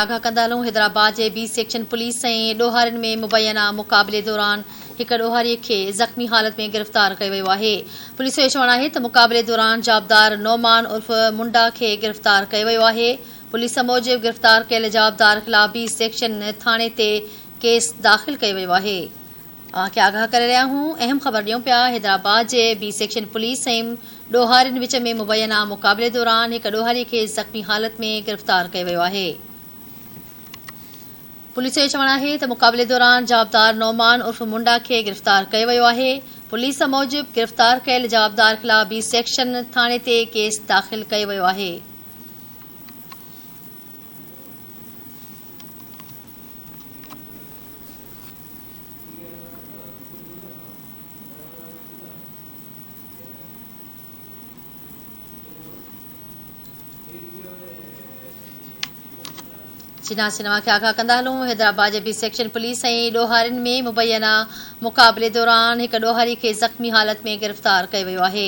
آگاهه ڪندا هلون حيدرآباد جي بي سيڪشن پوليس ۽ ڏوهارين ۾ مبينا مقابلي دوران هڪ ڏوهاري کي زخمي حالت ۾ گرفتار ڪيو ويو آهي. پوليس جو چوڻ آهي ته مقابلي دوران جوابدار نعمان عرف منڊا کي گرفتار ڪيو ويو آهي. پوليس موجب گرفتار ڪيل جوابدار خلاف بي سيڪشن ٿاڻي تي ڪيس داخل ڪيو ويو آهي. اوهان کي آگاهه ڪري رهيا آهيون اهم خبر ڏيون پيا حيدرآباد جي بي سيڪشن پوليس ۽ ڏوهارين وچ ۾ مبينا مقابلي دوران هڪ ڏوهاري کي زخمي حالت ۾ گرفتار ڪيو ويو آهي. پوليس جو چوڻ آهي ته مقابلي دوران جوابدار نعمان عرف منڊا کي گرفتار ڪيو ويو آهي. پوليس موجب گرفتار ڪيل جوابدار خلاف بي سيڪشن ٿاڻي تي ڪيس داخل ڪيو ويو آهي. چنا سينما کي آگاهه ڪندا هلون حيدرآباد جي بي سيڪشن پوليس ۽ ڏوهارين ۾ مبينا مقابلي دوران هڪ ڏوهاري کي زخمي حالت ۾ گرفتار ڪيو ويو آهي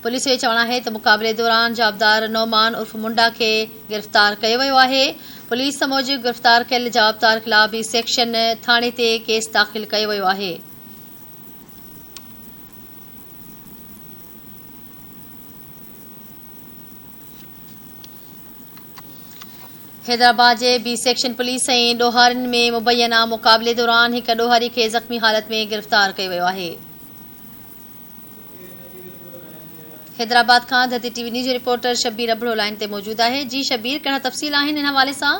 پوليس جو چوڻ آهي ته مقابلي دوران جوابدار نعمان عرف منڊا کي گرفتار ڪيو ويو آهي. پوليس موجب گرفتار ڪيل جوابدار خلاف بي سيڪشن ٿاڻي تي ڪيس داخل ڪيو ويو آهي. حيدرآباد جي بي سيڪشن پوليس ۽ ڏوهارين ۾ مبينا مقابلي دوران هڪ ڏوهاري کي زخمي حالت ۾ گرفتار ڪيو ويو آهي. حيدرآباد کان ڌرتي ٽي وي نيوز جو رپورٽر شبير ابڙو لائين تي موجود آهي جي شبير ڪهڙا تفصيل آهن ان حوالي سان.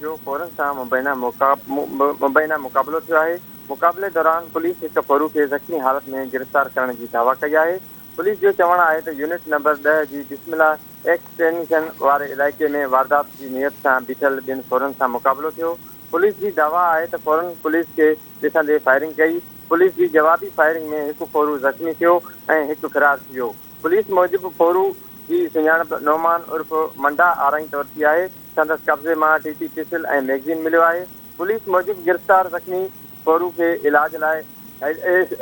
جو ڦورن سان مبينا مقابلو ٿيو آهي، مقابلي دوران پوليس هڪ ڦورو کي زخمي حالت ۾ گرفتار ڪرڻ جي دعويٰ ڪئي آهي، پوليس جو چوڻ آهي ته يونٽ نمبر ڏهه جي بسم الله ايڪسٽينشن واري علائقي ۾ واردات جي نيت سان بيٺل ٻن ڦورن سان مقابلو ٿيو، پوليس جي دعويٰ آهي ته ڦورن پوليس کي ڏسندي فائرنگ ڪئي، پوليس جي جوابي فائرنگ ۾ هڪ ڦورو زخمي ٿيو ۽ هڪ فرار ٿي ويو. پوليس موجب ڦورو جي سڃاڻپ نعمان عرف منڊا آرائين طور ٿي آهي، سندس قبضي مان ٽي ٽي پسٽل ۽ ميگزين مليو آهي. پوليس موجب گرفتار زخمي ڦورو کي علاج لاء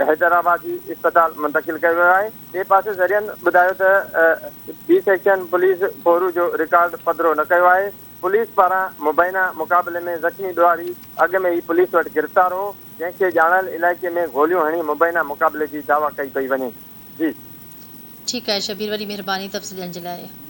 حيدرآباد جي اسپتال منتقل ڪيو ويو آهي. ٻئي پاسي ذريعن ٻڌايو ته بي سيڪشن پوليس ڦورو جو رڪارڊ پڌرو نه ڪيو آهي. پوليس پاران مبينا مقابلي ۾ زخمي ڏوهاري اڳ ۾ ئي پوليس وٽ گرفتار هو، جنهن کي ڄاڻايل علائقي ۾ گوليون هڻي مبينا مقابلي جي دعويٰ ڪئي پئي وڃي. جي. ٺيڪ آهي شبير وڏي مهرباني تفصيل ڏيڻ جي لاء.